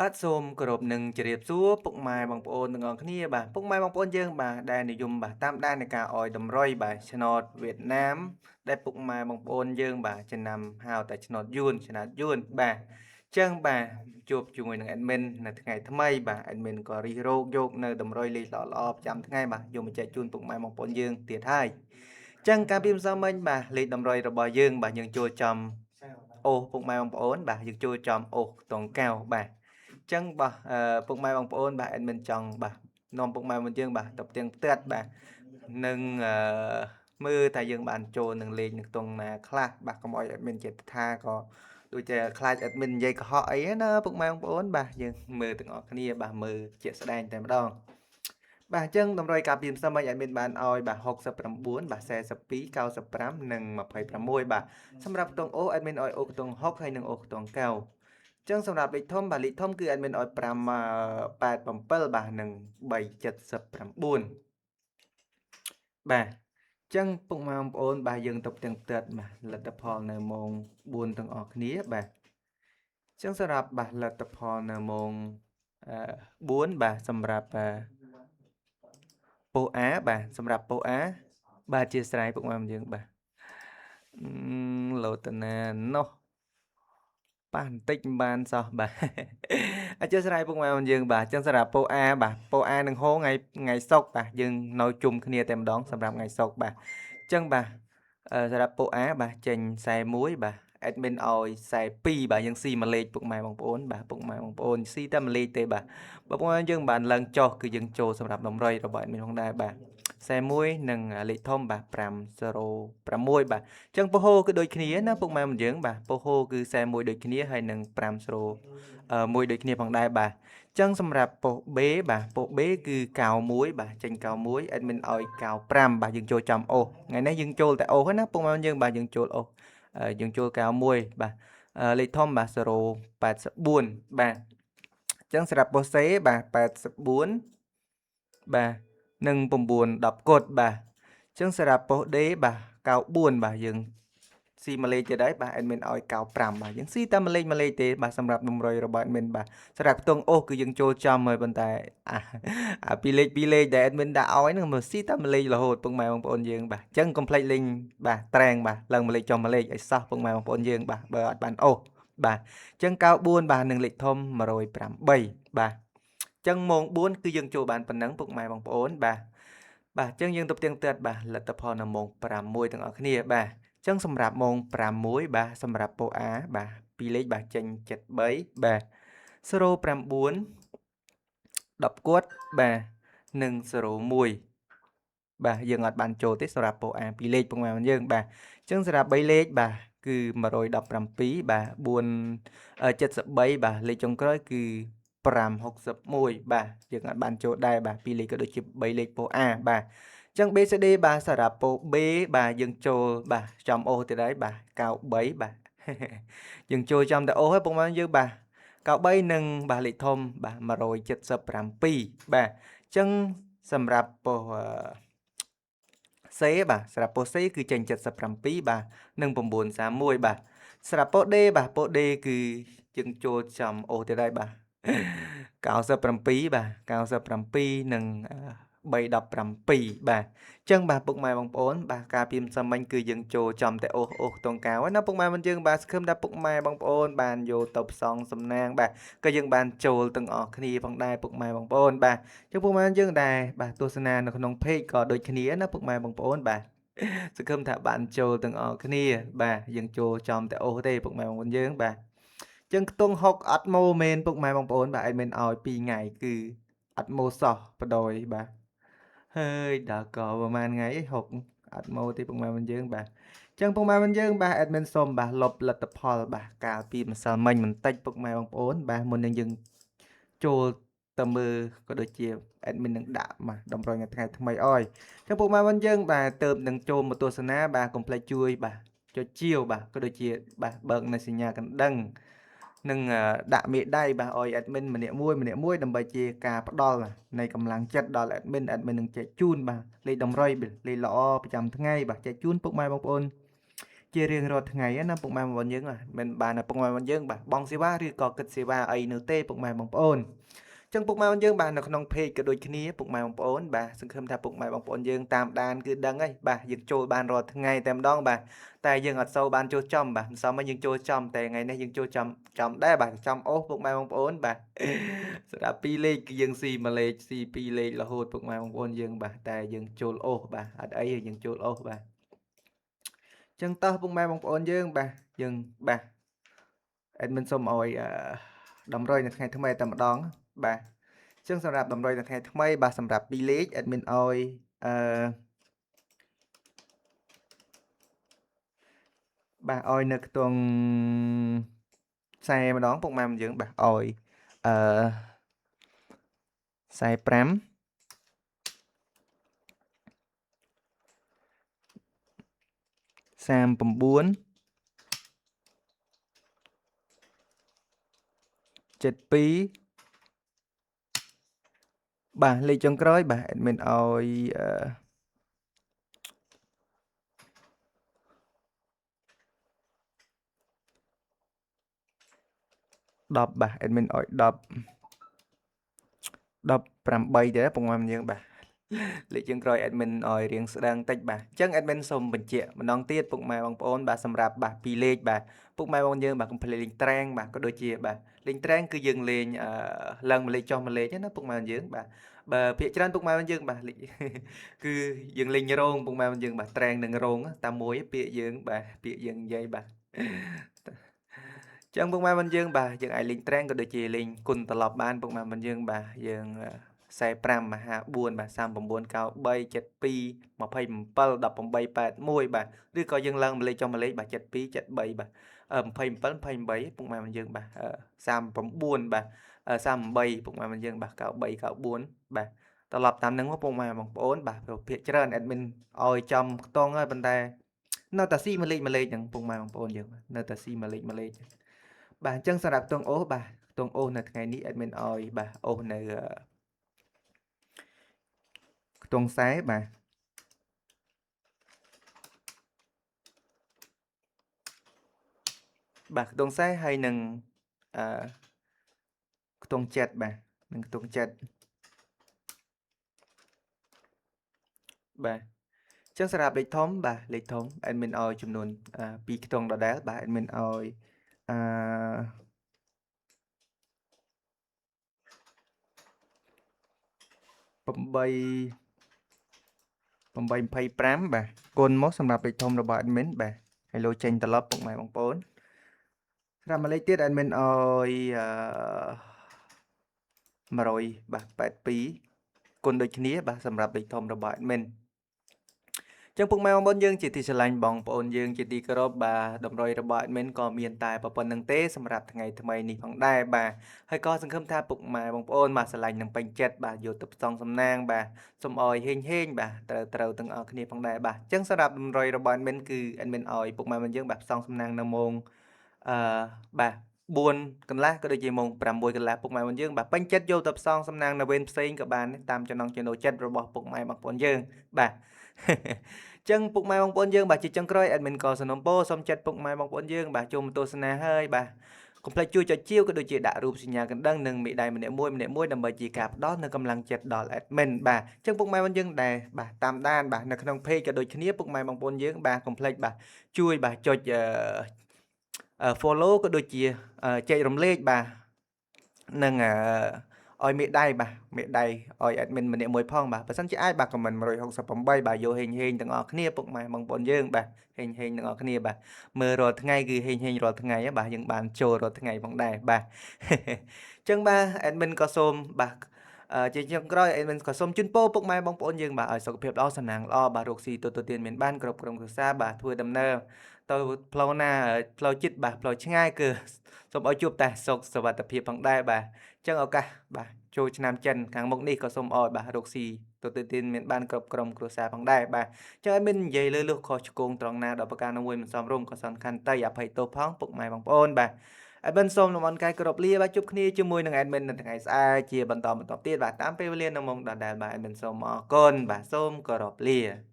បាទសូមគោរពនឹងជម្រាបសួរពុកម៉ែបងប្អូនទាំងអស់គ្នាបាទពុកម៉ែបងប្អូនយើងបាទដែលនិយមបាទតាមដាននៃការអោយតម្រុយបាទឆ្នោតវៀតណាមដែលពុកម៉ែបងប្អូនយើងបាទចំណាំហៅតែឆ្នោតយួនឆ្នោតយួនបាទអញ្ចឹងបាទជួបជាមួយនឹង admin នៅថ្ងៃថ្មីបាទ admin ក៏រិះរោកយកនៅតម្រុយលេខល្អៗប្រចាំថ្ងៃបាទយកមកចែកជូនពុកម៉ែបងប្អូនយើងទៀតហើយអញ្ចឹងការពីម្សិលមិញបាទលេខតម្រុយរបស់យើងបាទយើងចូលចំអូសពុកម៉ែបងប្អូនបាទយើងចូលចំអូសខ្ទង់កៅបាទចឹងបាទពុកម៉ែបងប្អូនបាទ admin ចង់បាទនាំពុកម៉ែបងយើងបាទទៅផ្ទៀងផ្ទាត់បាទនឹងមើលថាយើងបានចូលនឹងលេខនឹងខ្ទង់ណាខ្លះបាទកុំឲ្យ admin ចិត្តថាក៏ដូចជាខ្លាច admin និយាយកុហកអីណាពុកម៉ែបងប្អូនបាទយើងមើលទាំងអស់គ្នាបាទមើលជាក់ស្ដែងតែម្ដងបាទអញ្ចឹងតម្រុយការពីម្សិលមិញ admin បានឲ្យបាទ69បាទ42 95និង26បាទសម្រាប់ខ្ទង់អូ admin ឲ្យអូខ្ទង់6ហើយនិងអូខ្ទង់9ចឹងសម្រាប់លេខធំបាទលេខធំគឺ admin ឲ្យ5 87បាទនិង379បាទចឹងពុកម៉ែបងប្អូនបាទយើងទៅផ្ទាំងផ្ទាត់បាទលទ្ធផលនៅម៉ោង4ទាំងអស់គ្នាបាទចឹងសម្រាប់បាទលទ្ធផលនៅម៉ោង4បាទសម្រាប់ពោ A បាទសម្រាប់ពោ A បាទជាស្រ័យពុកម៉ែបងយើងបាទលោតណាណោះប៉ះបន្តិចមិនបានសោះបាទអធិស្ឋានពុកម៉ែបងយើងបាទអញ្ចឹងសម្រាប់ពោ A បាទពោ A នឹងហូថ្ងៃថ្ងៃសុក្របាទយើងនៅជុំគ្នាតែម្ដងសម្រាប់ថ្ងៃសុក្របាទអញ្ចឹងបាទសម្រាប់ពោ A បាទចេញ41បាទ admin ឲ្យ42បាទយើងស៊ីមួយលេខពុកម៉ែបងប្អូនបាទពុកម៉ែបងប្អូនស៊ីតែមួយលេខទេបាទបើពុកម៉ែយើងបានឡើងចុះគឺយើងចូលសម្រាប់តម្រុយរបស់ admin ផងដែរបាទ41និងលេខធំបាទ506បាទអញ្ចឹងពោហូគឺដូចគ្នាណាពុកម៉ែបងយើងបាទពោហូគឺ41ដូចគ្នាហើយនិង501ដូចគ្នាផងដែរបាទអញ្ចឹងសម្រាប់ប៉ុស B បាទប៉ុស B គឺ91បាទចេញ91 admin ឲ្យ95បាទយើងចូលចំអូសថ្ងៃនេះយើងចូលតែអូសណាពុកម៉ែយើងបាទយើងចូលអូសយើងចូល91បាទលេខធំបាទ084បាទអញ្ចឹងសម្រាប់ប៉ុស C បាទ84បាទនិង9 10កុដបាទអញ្ចឹងសម្រាប់ប៉ុស D បាទ94បាទយើងស៊ីមួយលេខទៀតហើយបាទ admin ឲ្យ95បាទយើងស៊ីតែមួយលេខមួយលេខទេបាទសម្រាប់តម្រុយរបស់ admin បាទសម្រាប់ខ្ទង់អូសគឺយើងចូលចំហើយប៉ុន្តែអាអាពីរលេខពីរលេខដែល admin ដាក់ឲ្យហ្នឹងមកស៊ីតែមួយលេខរហូតពុកម៉ែបងប្អូនយើងបាទអញ្ចឹងកុំភ្លេចលេងបាទត្រែងបាទឡើងមួយលេខចំមួយលេខឲ្យសោះពុកម៉ែបងប្អូនយើងបាទបើអត់បានអូសបាទអញ្ចឹង94បាទនឹងលេខធំ108បាទអញ្ចឹងម៉ោង4គឺយើងចូលបានប៉ុណ្ណឹងពុកម៉ែបងប្អូនបាទបាទអញ្ចឹងយើងទៅផ្ទៀងផ្ទាត់បាទលទ្ធផលនៅម៉ោង6ទាំងអស់គ្នាបាទអញ្ចឹងសម្រាប់ម៉ោង6បាទសម្រាប់ពោ A បាទពីរលេខបាទចេញ73បាទ09 10គត់បាទនិង01បាទយើងអត់បានចូលទេសម្រាប់ពោ A ពីរលេខពុកម៉ែបងយើងបាទអញ្ចឹងសម្រាប់3លេខបាទគឺ117បាទ4 73បាទលេខចុងក្រោយគឺ561បាទយើងអត់បានចូលដែរបាទពីរលេខក៏ដូចជា3លេខពោ A បាទអញ្ចឹង BCD បាទសម្រាប់ពោ B បាទយើងចូលបាទចំអូសទៀតហើយបាទ93បាទយើងចូលចំតែអូសហើយពុកម៉ែយើងបាទ93និងបាទលេខធំបាទ177បាទអញ្ចឹងសម្រាប់ពោ C បាទសម្រាប់ពោ C គឺចេញ77បាទនិង931បាទសម្រាប់ពោ D បាទពោ D គឺយើងចូលចំអូសទៀតហើយបាទ97បាទ97និង317បាទអញ្ចឹងបាទពុកម៉ែបងប្អូនបាទការពីម្សិលមិញគឺយើងចូលចំតែអូសអូសខ្ទង់កៅណាពុកម៉ែបងយើងបាទសង្ឃឹមថាពុកម៉ែបងប្អូនបានយកទៅផ្សងសំណាងបាទក៏យើងបានចូលទាំងអស់គ្នាផងដែរពុកម៉ែបងប្អូនបាទអញ្ចឹងពុកម៉ែយើងដែរបាទទស្សនានៅក្នុង page ក៏ដូចគ្នាណាពុកម៉ែបងប្អូនបាទសង្ឃឹមថាបានចូលទាំងអស់គ្នាបាទយើងចូលចំតែអូសទេពុកម៉ែបងប្អូនយើងបាទចឹងខ្ទង់6អត់ម៉ូមែនពុកម៉ែបងប្អូនបាទ admin ឲ្យ2ថ្ងៃគឺអត់ម៉ូសោះបដ ாய் បាទហើយដល់ក៏ប្រហែលថ្ងៃ6អត់ម៉ូទេពុកម៉ែបងយើងបាទចឹងពុកម៉ែបងយើងបាទ admin សូមបាទលុបលទ្ធផលបាទកាលពីម្សិលមិញបន្តិចពុកម៉ែបងប្អូនបាទមុននឹងយើងចូលទៅមើលក៏ដូចជា admin នឹងដាក់បាទតម្រុយថ្ងៃថ្មីអោយចឹងពុកម៉ែបងយើងបាទទៅនឹងចូលមកទស្សនាបាទកុំភ្លេចជួយបាទចុចជាវបាទក៏ដូចជាបាទបើកនៅសញ្ញាកណ្ដឹងនឹងដាក់មេដៃបាទឲ្យ admin ម្នាក់មួយម្នាក់មួយដើម្បីជាការផ្ដល់នៃកម្លាំងចិត្តដល់ admin admin នឹងចែកជូនបាទលេខតម្រុយលេខល្អប្រចាំថ្ងៃបាទចែកជូនពុកម៉ែបងប្អូន ជារៀងរាល់ថ្ងៃណាពុកម៉ែបងប្អូនយើងបាទមិនបានពុកម៉ែបងប្អូនយើងបាទបងសេវាឬក៏គិតសេវាអីនៅទេពុកម៉ែបងប្អូនចឹងពុកម៉ែបងយើងបាទនៅក្នុង page ក៏ដូចគ្នាពុកម៉ែបងប្អូនបាទសង្ឃឹមថាពុកម៉ែបងប្អូនយើងតាមដានគឺដឹងហើយបាទយើងចូលបានរាល់ថ្ងៃតែម្ដងបាទតែយើងអត់សូវបានចូលចំបាទមិនសមយើងចូលចំតែថ្ងៃនេះយើងចូលចំចំដែរបាទចំអូសពុកម៉ែបងប្អូនបាទសម្រាប់2លេខគឺយើងស៊ីមួយលេខស៊ី2លេខរហូតពុកម៉ែបងប្អូនយើងបាទតែយើងចូលអូសបាទអត់អីយើងចូលអូសបាទចឹងតោះពុកម៉ែបងប្អូនយើងបាទយើងបាទ admin សូមឲ្យតម្រុយនៅថ្ងៃថ្មីតែម្ដងបាទចឹងសម្រាប់តម្រុយនៅថ្ងៃថ្មីបាទសម្រាប់2លេខ admin ឲ្យបាទឲ្យនៅខ្ទង់ខ្សែម្ដងពុកម៉ែយើងបាទឲ្យ45 39 72បាទលេខចុងក្រោយបាទ admin ឲ្យ10បាទ admin ឲ្យ10 18ទេពុកម៉ែយើងបាទលេខជាងក្រោយ admin ឲ្យរៀងស្ដើងតិចបាទអញ្ចឹង admin សូមបញ្ជាក់ម្ដងទៀតពុកម៉ែបងប្អូនបាទសម្រាប់បាទពីរលេខបាទពុកម៉ែបងយើងបាទកុំភ្លេចលេងត្រែងបាទក៏ដូចជាបាទលេងត្រែងគឺយើងលេងឡើងមួយលេខចុះមួយលេខណាពុកម៉ែយើងបាទបើភាគច្រើនពុកម៉ែយើងបាទលេខគឺយើងលេងរោងពុកម៉ែយើងបាទត្រែងនិងរោងតាមមួយពាក្យយើងបាទពាក្យយើងនិយាយបាទចឹងពុកម៉ែបងយើងបាទយើងអាចលេងត្រែងក៏ដូចជាលេងគុណត្រឡប់បានពុកម៉ែបងយើងបាទយើង45 54បាទ39 93 72 27 18 81បាទឬក៏យើងឡើងមួយលេខចុះមួយលេខបាទ72 73បាទ27 28ពុកម៉ែបងយើងបាទ39បាទ38ពុកម៉ែបងយើងបាទ93 94បាទត្រឡប់តាមនឹងមកពុកម៉ែបងប្អូនបាទភាគច្រើន admin ឲ្យចំខ្ទង់ហើយប៉ុន្តែនៅតែស៊ីមួយលេខមួយលេខហ្នឹងពុកម៉ែបងប្អូនយើងនៅតែស៊ីមួយលេខមួយលេខបាទអញ្ចឹងសម្រាប់ខ្ទង់អូសបាទខ្ទង់អូសនៅថ្ងៃនេះ admin ឲ្យបាទអូសនៅខ្ទង់ខ្សែបាទបាទខ្ទង់ខ្សែហើយនឹងខ្ទង់ចិត្តបាទនឹងខ្ទង់ចិត្តបាទចឹងសម្រាប់លេខធំបាទលេខធំ admin ឲ្យចំនួន2ខ្ទង់ដដែលបាទ admin ឲ្យ8 825បាទគុណមកសម្រាប់លេខធំរបស់ admin បាទហើយលោចេញត្រឡប់ពុកម៉ែបងប្អូនសម្រាប់មួយលេខទៀត admin ឲ្យ100បាទ82គុណដូចគ្នាបាទសម្រាប់លេខធំរបស់ admin ចឹងពុកម៉ែបងប្អូនយើងជាទីស្រឡាញ់បងប្អូនយើងជាទីគោរពបាទតម្រុយរបស់ admin ក៏មានតែប៉ុណ្្នឹងទេសម្រាប់ថ្ងៃថ្មីនេះផងដែរបាទហើយក៏សង្ឃឹមថាពុកម៉ែបងប្អូនបាទស្រឡាញ់និងពេញចិត្តបាទយកទៅផ្សងសំណាងបាទសូមឲ្យហេងហេងបាទត្រូវទាំងអស់គ្នាផងដែរបាទចឹងសម្រាប់តម្រុយរបស់ admin គឺ admin ឲ្យពុកម៉ែបងយើងបាទផ្សងសំណាងនៅម៉ោងបាទ4កន្លះក៏ដូចជាម៉ោង6កន្លះពុកម៉ែបងយើងបាទពេញចិត្តយកទៅផ្សងសំណាងនៅវេនផ្សេងក៏បានតាមចំណង់ចំណូលចិត្តរបស់ពុកម៉ែបងប្អូនយើងបាទចឹងពុកម៉ែបងប្អូនយើងបាទជាចុងក្រោយ admin ក៏សំណូមពរសូមចិត្តពុកម៉ែបងប្អូនយើងបាទចូលមកទស្សនាហើយបាទកុំភ្លេចជួយចុចជាវក៏ដូចជាដាក់រូបសញ្ញាកណ្ដឹងនិងមេដៃម្នាក់មួយម្នាក់មួយដើម្បីជាការផ្ដល់នូវកម្លាំងចិត្តដល់ admin បាទចឹងពុកម៉ែបងយើងដែលបាទតាមដានបាទនៅក្នុង page ក៏ដូចគ្នាពុកម៉ែបងប្អូនយើងបាទកុំភ្លេចបាទជួយបាទចុចfollow ក៏ដូចជាចែករំលែកបាទនិងឲ្យមេដៃបាទមេដៃឲ្យ admin ម្នាក់មួយផងបាទបើសិនជាអាចបាទ comment 168បាទយកហេងហេងទាំងអស់គ្នាពុកម៉ែបងប្អូនយើងបាទហេងហេងទាំងអស់គ្នាបាទមើលរាល់ថ្ងៃគឺហេងហេងរាល់ថ្ងៃបាទយើងបានចូលរាល់ថ្ងៃផងដែរបាទចឹងបាទ admin ក៏សូមបាទជាចុងក្រោយ admin ក៏សូមជូនពរពុកម៉ែបងប្អូនយើងបាទឲ្យសុខភាពល្អសំណាងល្អបាទរកស៊ីទទួលទានមានបានគ្រប់ក្រុមគ្រួសារបាទធ្វើដំណើរទៅផ្លូវណាផ្លូវចិត្តបាទផ្លូវឆ្ងាយគឺសូមឲ្យជួបតែសុខសុវត្ថិភាពផងដែរបាទចឹងឱកាសបាទចូលឆ្នាំចិនខាងមុខនេះក៏សូមឲ្យបាទរកស៊ីទទួលទានមានបានគ្រប់ក្រុមគ្រួសារផងដែរបាទចឹងឲ្យមាននិយាយលើលុះខុសឆ្គងត្រង់ណាដល់ប្រការណាមួយមិនសមរម្យក៏សំខាន់តីអភ័យទោសផងពុកម៉ែបងប្អូនបាទ admin សូមលំអរកាយគោរពលាបាទជួបគ្នាជាមួយនឹង admin នៅថ្ងៃស្អែកជាបន្តបន្តទៀតបាទតាមពេលវេលានៅម៉ោងដដែលបាទ admin សូមអរគុណបាទសូមគោរពលា។